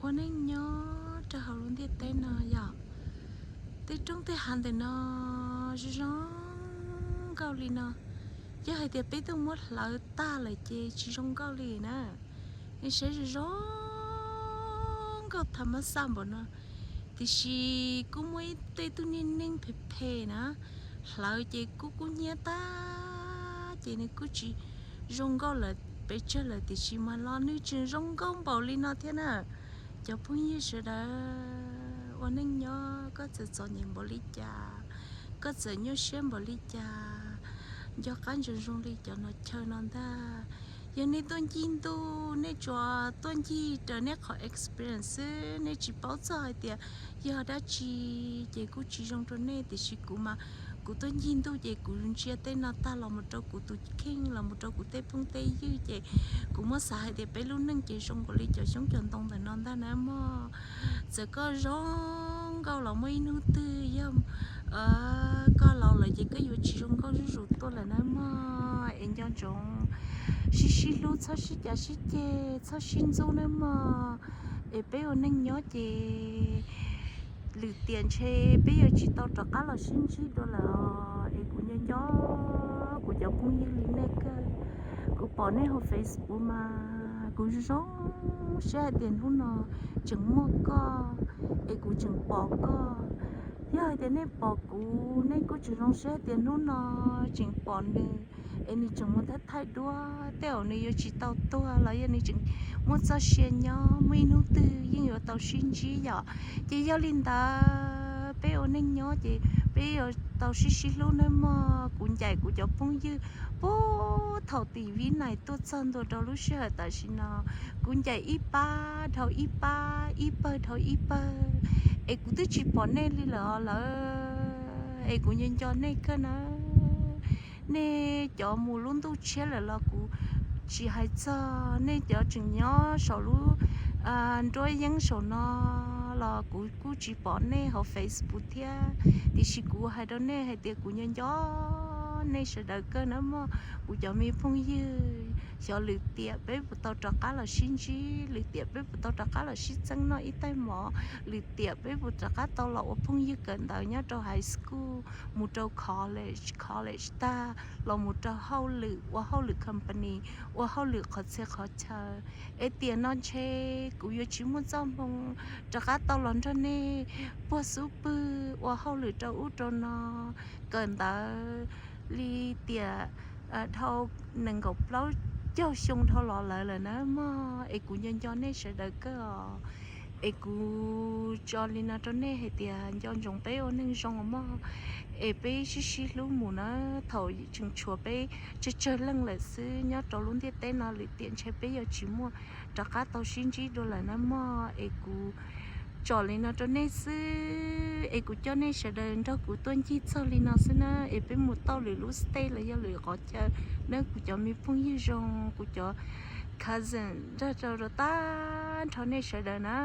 Ua neej nyob rau hauv lub ntiaj teb no yog tej roob tej hav ntawm no zoo zoo nkauj li no. Yog hais tias peb tuaj muab hlawv tag lawm ces tsis zoo nkauj li na. Nej saib zoo zoo nkauj tha mab xaj npaum no, tiam sis kuj muaj ib tej tug niag neeg phem phem na, hlawv ces kuj kub hnyiab tag ces nws kuj tsis zoo nkauj lawm pes tsawg lawm, tiam sis mas los nws tseem zoo nkauj npaum li no thiab na. Cov phooj ywg sawv daws, ua neej nyob koj txawm txom nyem npaum li cas, koj txawm nyuaj siab npaum li cas, nco qab ntsoov zoo li cov nom chaw no ntag. Yog nej tuaj ncig ntuj, nej tsuas tuaj ncig raws nej qhov experience xwb, nej tsis paub txog hais tias yog dab tsi, ces kuj tsis zoo rau nej. Tiam sis kuv mas, kuv tuaj ncig ntuj ces kuv ntsia tej no tag los mus rau kuv tus kheej, los mus rau kuv tej phooj tej ywg, ces kuv muab xav hais tias peb lub neej ces zoo nkaus li cov xyoob cov ntoo ntawm no ntag na mog. Txawm koj zoo nkauj los muaj ib hnub twg yog koj laus lawm ces koj yuav tsis zoo nkauj zuj zus tuaj lawm na mog. Es nco ntsoov sib sib hlub, txhob sib cav sib ceg, txhob sib ntxub na mog. Es peb ua neej nyob ces lwm tiam ntshe peb yuav tsis tau rov qab los sib ntsib dua lawm os. Es kuv nco nco kuv cov phooj ywg li nej kawg. Kuv pom nej hauv Facebook mas kuv zoo zoo siab hais tias hnub no tseem muaj koj, es kuv tseem pom koj. Yog hais tias nej pom kuv, nej kuj tseem zoo siab hais tias hnub no tseem pom nws, es nws tseem mus thaij thaij duab, tej zaum nws yuav tsis tau tuag los yog nws tseem muaj txoj sia nyob, muaj ib hnub twg yeej yuav tau sib ntsib yom. Ces yog li ntawd peb ua neej nyob ces peb yuav tau sib sib hlub nawb mog. Kuv ncaim kuv cov phooj ywg puag thaum tim Vib Nais tuaj txog ntua rau lub sij hawm tam sim no, kuv ncaim ib pab dhau ib pab, ib pawg dhau ib pawg, es kuv twb tsis pom nej li lawm os lawm. Es kuv nco nco nej kawg na. Nej cov mus lub ntuj tshiab lawm los kuv tsis hais txog, nej cov tseem nyob saum lub nruab yeeb saum no los kuv kuj tsis pom nej hauv Facebook thiab, tiam sis kuv hais rau nej hais tias kuv nco nco nej sawv daws kawg na mog. Kuv cov me phooj ywg, xyov lwm tiam peb puas tau rov qab los sib ntsib, lwm tiam peb puas tau rov qab los sib txeeb noj ib tais mov, lwm tiam peb puas rov qab tau los ua phooj ywg kawm ntawv nyob rau high school, mus rau college, college tag los mus rau hauj lwm, ua hauj lwm company, ua hauj lwm qhov txhia qhov chaw. Es tiam no ntshe kuv yuav tsis muaj txoj hmoo rov qab tau los nrog nej puag xub pwg ua hauj lwm rau ub rau no, kawm ntawv li tiam dhau nees nkaum plaub caug xyoo dhau los lawm lawm na mog. Es kuv nco nco nej sawv daws kawg os. Es kuv tso li no rau nej hais tias nco ntsoov peb ua neej zoo mog, es peb sib sib hlub mus na. Thaum tseem tshuav peb tsawg tsawg leej lawm xwb nyob rau lub ntiaj teb no, lwm tiam ntshe peb yuav tsis muaj rov qab tau sib ntsib dua lawm na mog. Es kuv tso li no rau nej xwb, es kuv coj nej sawv daws nrog kuv tuaj ncig txog li no xwb na, es peb mus tau lwm lub state los yog lwm qhov chaw na kuv cov me phooj ywg zoo, kuv cov cousin nrog rau rau tag nrho nej sawv daws na.